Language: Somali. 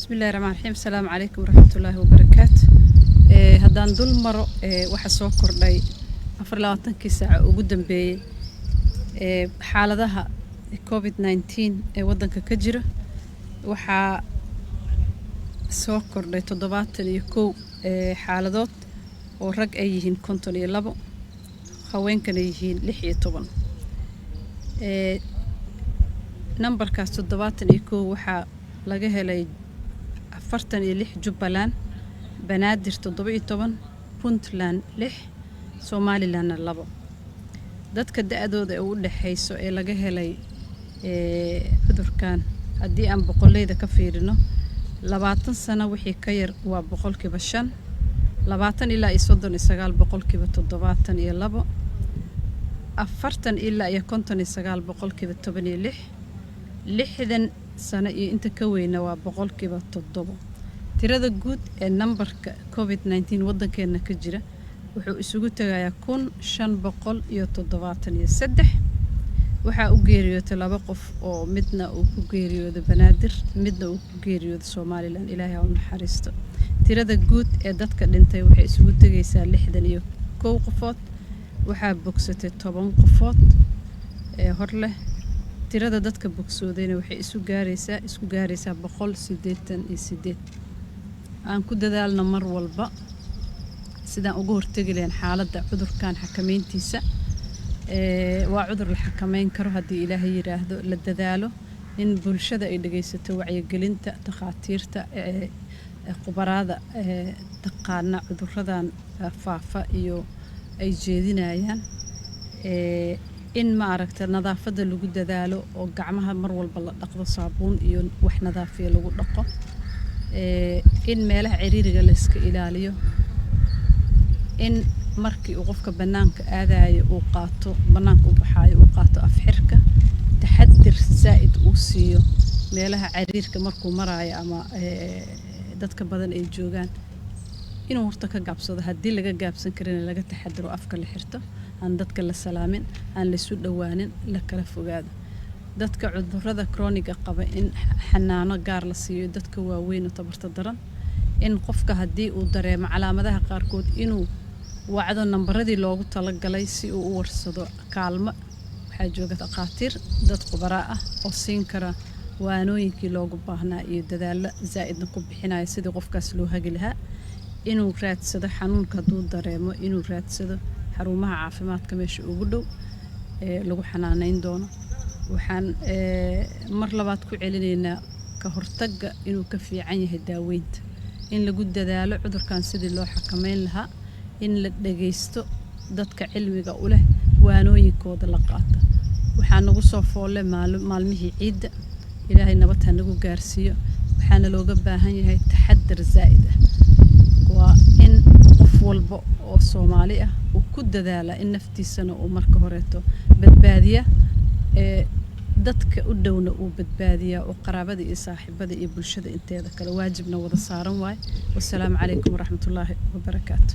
Bismillahi raxmaan raxiim. Asalaamu calaykum waraxmatullaahi wabarakaatu. Haddaan dul maro waxa soo kordhay 24-kii saaca ugu dambeeyey ee xaaladaha COVID-19 ee waddanka ka jira, waxaa soo kordhay 71 xaaladood, oo rag ay yihiin 52, haweenkana yihiin 16. Nambarkaas 71 waxaa laga helay 46 Jubbaland, Banaadir 17, Puntland 6, Somalilandna 2. Dadka da-dooda ee u dhexeyso ee laga helay cudurkan, haddii aan boqoleyda ka fiirino, 20 sano wixii ka yar waa 5%, 20 ilaa iyo 39 72%, 40 ilaa iyo 59 16%, 60 sano iyo inta ka weyna waa 7%. Tirada guud ee nambarka COVID-19 waddankeena ka jira wuxuu isugu tegayaa 1573. Waxaa u geeriyootay laba qof, oo midna uu ku geeriyooday Banaadir, midna uu ku geeriyooday Somaliland. Ilaahay ha u naxariisto. Tirada guud ee dadka dhintay waxay isugu tegaysaa 61 qofood. Waxaa bogsatay 10 qofood ee hor leh. Tirada dadka bogsoodayna waxay isku gaaraysaa 188. Aan ku dadaalno mar walba sidaan uga hortegi lahayn xaaladda cudurkan xakameyntiisa. Waa cudur la xakameyn karo haddii Ilaahay yiraahdo la dadaalo, in bulshada ay dhegeysato wacyigelinta takhaatiirta ee khubaraada ee taqaana cuduradan faafa iyo ay jeedinayaan, in, ma aragta, nadaafadda lagu dadaalo oo gacmaha mar walba la dhaqdo, saabuun iyo wax nadaafiya lagu dhaqo, in meelaha ciriiriga la iska ilaaliyo, in markii uu qofka bannaanka aadayo uu qaato, bannaanka u baxaayo uu qaato afxirka, taxadir zaa'id uu siiyo meelaha ciriirka markuu maraayo ama dadka badan ay joogaan, inuu horta ka gaabsado. Haddii laga gaabsan karina, laga taxadiro, afka la xirto, aan dadka la salaamin, aan laisu dhowaanin, la kala fogaado. Dadka cudurada chronic-ga qaba in xanaano gaar la siiyo, dadka waaweyn oo tabarta daran. In qofka haddii uu dareemo calaamadaha qaarkood inuu wacdo nambaradii loogu talagalay si uu u warsado kaalmo. Waxaa jooga dhakhaatiir, dad khubaraa ah oo siin kara waanooyinkii loogu baahnaa iyo dadaallo zaa'idna ku bixinaya sidii qofkaas loo hagi lahaa. Inuu raadsado xanuunka hadduu dareemo, inuu raadsado xarumaha caafimaadka meesha ugu dhow ee lagu xanaaneyn doono. Waxaan mar labaad ku celinaynaa ka hortagga inuu ka fiican yahay daaweynta, in lagu dadaalo cudurkan sidii loo xakameyn lahaa, in la dhageysto dadka cilmiga u leh, waanooyinkooda la qaato. Waxaa nagu soo foolle maalmihii ciidda. Ilaahay nabad ha nagu gaarsiiyo. Waxaana looga baahan yahay taxadar zaa'id ah. Waa in qof walba oo Soomaali ah uu ku dadaalaa in naftiisana uu marka horeeto badbaadiya, ee dadka u dhowna uu badbaadiyaa, oo qaraabada iyo saaxiibada iyo bulshada inteeda kale waajibna wada saaran waaye. Wasalaamu calaykum waraxmatullaahi wabarakaatu.